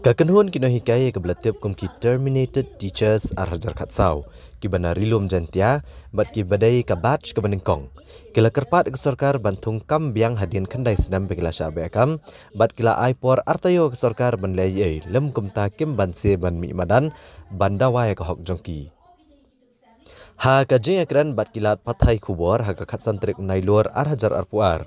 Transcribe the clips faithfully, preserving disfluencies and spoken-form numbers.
Ka kynhun ki nonghikai kaba la tip kum ki Terminated Teachers ar hajar khatsaw, kiba na Ri Lum Jaintia bad kiba dei ka batch kaba nyngkong, ki la kyrpad ka sorkar ban thung kam biang hadien khyndai snem ba ki la shah beh kam, bad ki la ai por artaïew ka sorkar ban leh ei ei lym kumta kim banse ban mih madan ban dawa ïa ka hok jong ki. Ha ka jingïakren bad ki lad pathai khubor ha ka khatsan tarik Nailur ar hajar arphew ar,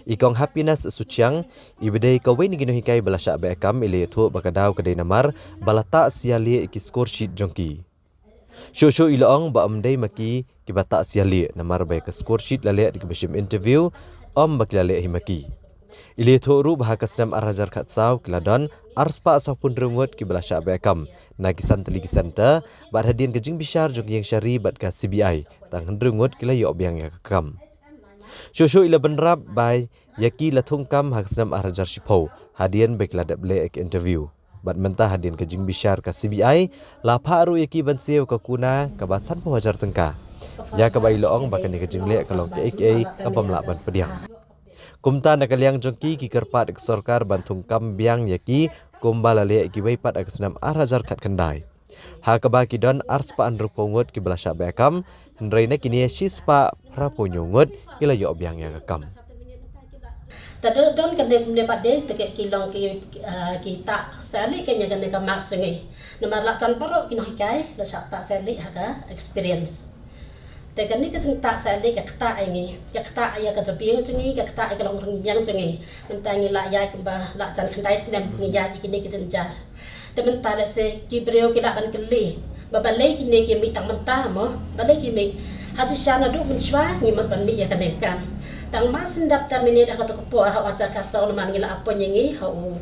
i Kong Happiness Suchiang, iba dei kawei na ki nonghikai ba la shah beh kam, i la ïathuh ba ka daw ka dei namar ba la tah sia lieh ïa ki score sheet jong ki. Shuh shuh i la ong ba ym dei ma ki kiba tah sia lieh, namar ba ïa ka score sheet la leh da kiba shim interview, ym ba ki la leh hi ma ki. I la ïathuh ruh ba ha ka snem ar hajar khatsaw ki la don arspah sawphew hynriew ngut kiba la shah beh kam na ki san tylli ki centre, bad hadien ka jingbishar jong ka ïing shari bad ka C B I, tang hynriew ngut ki la ïoh biang ïa ka kam. Shuh shuh i la bynrap ba ïa ki la thung kam ha ka snem ar hajar shiphew, hadien ba ki la dep leh ïa ka interview. Bad mynta hadien ka jingbishar ka C B I, la phah ruh ïa ki ban siew ka kuna kaba sanphew hajar tyngka, ïa kaba i la ong ba kane ka jingleh ka long kaei kaei ka bym lah ban pdiang. Kumta na ka liang jong ki, ki kyrpad ka sorkar ban thung kam biang ïa ki kumba la leh ïa kiwei pat ha ka snem ar hajar khatkhyndai, ha kaba ki don arspah hynriewphew ngut kiba la shah beh kam, hynrei na kine shispah phraphew hynñiew ngut ki la ïoh biang ïa ka kam. Te don, don kane kumne pat de, te ki long ki, ah, ki tah sia lieh kane, kane ka marks jong ngi. Namar la jan baroh ki nonghikai la shah tah sia lieh ha ka experience. Te kane ka jingtah sia lieh ka ktah ïa ngi, ka ktah ïa ka jabieng jong ngi, ka ktah ïa ka long rynïeng jong ngi. Mynta ngi la ïaid kumba la jan khyndai snem ngi ïaid ïa kine ki jynjar. Te mynta lehse ki briew ki lah ban kylli ba balei kine ki mih tang mynta mo, balei ki mih? Ha jingshisha naduh mynshuwa ngi mut ban mih ïa kane ka kam. Tang mar shen dep terminate ha kato ka por ha u ar hajar khatsaw namar ngi la appoint ïa ngi ha u,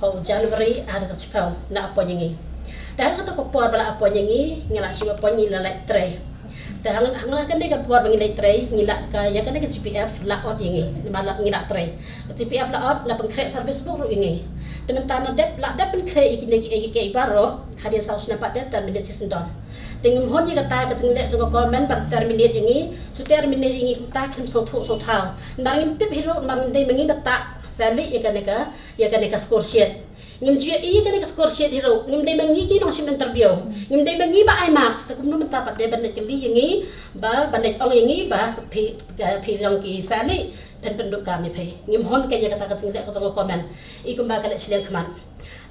ha u January ar hajar shiphew la appoint ïa ngi. Te ha kato ka por ba la appoint ïa ngi, ngi la shim appoint, ngi la leit trei. Te hang, hang kane ka por ba ngi leit trei, ngi la ka, ïa kane ka G P F la ot ïa ngi, namar la, ngi la trei. G P F la ot, la pynkhreh service book ruh ïa ngi. Te mynta na dep, la dep pynkhreh ïa kine kiei kiei baroh, hadien saw snem pat de terminate shisyndon. Te ngim hun ïa kata ka jingleh jong ka government ban terminate ïa ngi, shu terminate ïa ngi kumta khlem sngewthuh sngewthaw. Namar ngim tip hi ruh, namar ngim dei ma ngi ba tah sia lieh ïa kane ka, ïa kane ka score sheet. Ngim ju ïohi ïa kane ka score sheet hi ruh, ngim dei ma ngi ki nongshim interview, ngim dei ma ngi ba ai marks, te kumno mynta pat de ban leit kylli ïa ngi ba, ban leit ong ïa ngi ba phi, phi long ki sia lieh, phin pynduh kam ïa phi. Ngim hun keiñ ïa kata ka jingleh ka jong ka government. I kumba ka leh shiliang khmat.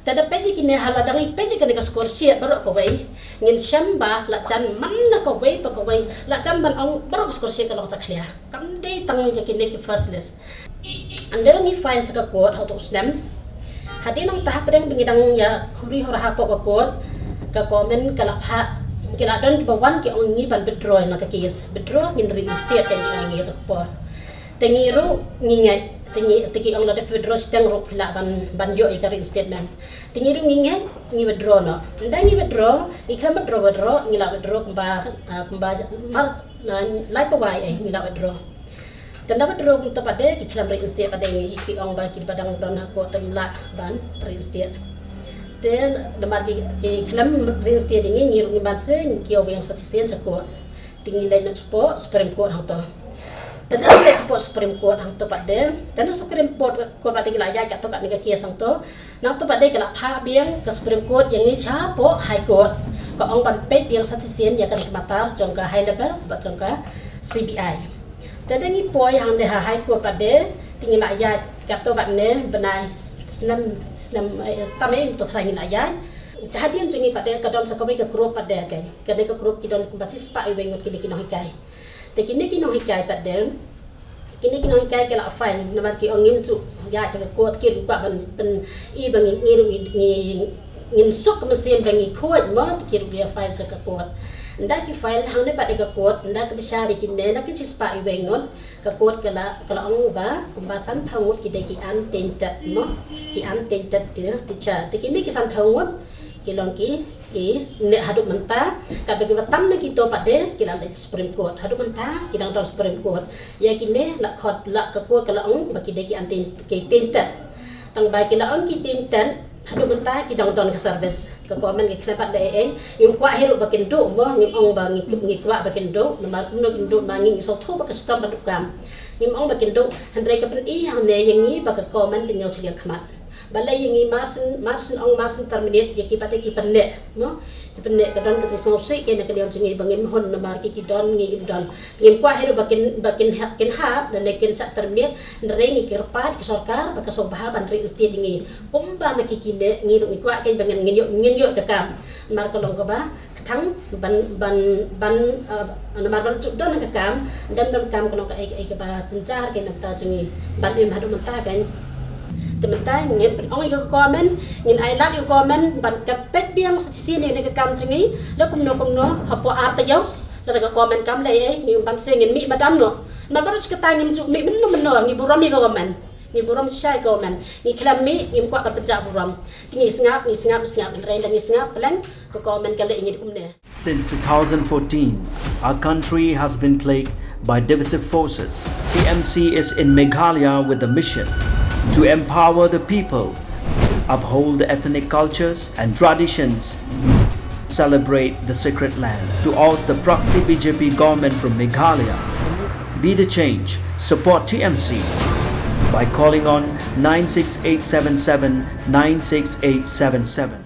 Te da peit ïa kine, ha la dang i peit ïa kane ka score sheet baroh kawei, ngin shem ba la jan man na kawei pa kawei, la jan ban ong baroh ka score sheet ka long jakhlia. Kam dei tang ïa kine ki first list. Ynda ngi file sha ka court ha uto u snem, hadien nangta hapdeng ba ngi dang ïa huri hura hapoh ka court, ka government ka la phah, ki la don kiba wan ki ong ngi ban withdraw na ka case. Withdraw, ngin reinstate, ka ngi ong ngi ha kato ka por. Te ngi ruh ngi ngeit, te ngi, te ki ong lada phi withdraw shiteng ruh phi lah ban, ban ïoh ïa ka reinstatement. Te ngi ruh ngi ngeit, ngi withdraw noh. Ynda ngi withdraw, ngi khlem withdraw withdraw, ngi la withdraw kumba, ah, kumba mar, ah, lai pawai, eh, ngi la withdraw. Te ynda withdraw kumta pat de, ki khlem reinstate pat de ïa ngi, ki ong ba kiba dang don ha court te ym lah ban reinstate. Te namar ki, ki khlem reinstate ïa ngi, ngi ruh ngim banse, ngi kiew biang sa shisien sha court. Te ngi leit noh shapoh Supreme Court hangto. Te ynda ngi leit shapoh Supreme Court hangto pat de, te na Supreme Court, Court pat de ki la ïaid kato katne ka case hangto. Nangto pat de ka la phah biang ka Supreme Court ïa ngi shapoh High Court. Ka ong ban peit biang sa shisien ïa kane ka matter jong ka high level bad jong ka C B I. Te ynda ngi poi hangne ha High Court pat de, te ngi la ïaid kato katne bnai, snem, snem, eh, tam eh, to trai ngi la ïaid. Te hadien jong ngi pat de ka don sa kawei ka group pat de, kane ka group ki don kumba shispah iwei ngut kine ki nonghikai. Te kine ki nonghikai pat de, kine ki nonghikai ki la file, namar ki ong ngim ju ïaid sha ka court, ki ruh kwah ban pyni ba ngi, ngi ruh ngi, ngi, ngin suk ka mynsiem ba ngi khuid mo, te ki ruh ki la file sha ka court. Ynda ki file hangne pat de ka court, ynda ka bishar ïa kine na ki shispah iwei ngut, ka court ka la, ka la ong ba kumba sanphew ngut ki dei ki untainted mo, ki untainted teacher. Te kine ki sanphew ngut ki long ki, ki ne haduh mynta, kaba kiba tam na kito pat de ki la leit Supreme Court. Haduh mynta ki dang don Supreme Court. Ïa kine la court, la ka court ka la ong ba ki dei ki untain-, ki tainted. Tang ba ki la ong ki tainted, haduh mynta ki dang don ka service. Ka government ki khlem pat leh ei ei. Ngim kwah hi ruh ba kin duh mo, ngim ong ba ngi, ngi kwah ba kin duh, namar kumno kin duh, namar ngi ngi sngewthuh ba ka shitom ba duh kam. Ngim ong ba kin duh, hynrei ka pyni hangne ïa ngi ba ka government ka ñiew shiliang khmat. Balei ïa ngi mar sien, mar sien ong mar sien terminate ïa ki pat ki pynleh, mo? Ki pynleh ka don ka jingsngewsih ka na ka liang jong ngi ba ngim hun namar ki ki don ngi ngim don. Ngim kwah hi ruh ba kin, ba kin hap, kin hap, lane kin shah terminate, hynrei ngi kyrpad ki sorkar ba ka sngewbha ban reinstated ïa ngi. Kumba ma ki ki leh ngi ruh ngi kwah kein ba ngin, ngin ïoh, ngin ïoh ka kam. Namar ka long kaba ka thang ban, ban, ban, eh, namar ba la ju don ka kam, don, don kam ka long kaei, kaei kaba jynjar ka na ka bynta jong ngi ban im haduh mynta kein. Te mynta ngin pynong ïa ka government, ngin ai lad ïa ka government ban ka peit biang sa shisien ïa ka kam jong ngi, la kumno kumno hapoh ar taïew lada ka government kam leh ei, ngin ban shu ngin mih madan noh. Namar baroh shi katta ngim ju mih mynno mynno, ngi burom ïa ka government. Ngi burom shisha ïa ka government. Ngi khlem mih, ngim kwah ban pynjah burom. Te ngi sngap, ngi sngap, ngi sngap, hynrei lada ngi sngap, pleng ka government ka leh ïa ngi kumne. Since two thousand fourteen, our country has been plagued by divisive forces. T M C is in Meghalaya with the mission to empower the people, uphold the ethnic cultures and traditions, celebrate the sacred land. To oust the proxy B J P government from Meghalaya, be the change, support T M C by calling on nine six eight seven seven nine six eight seven seven.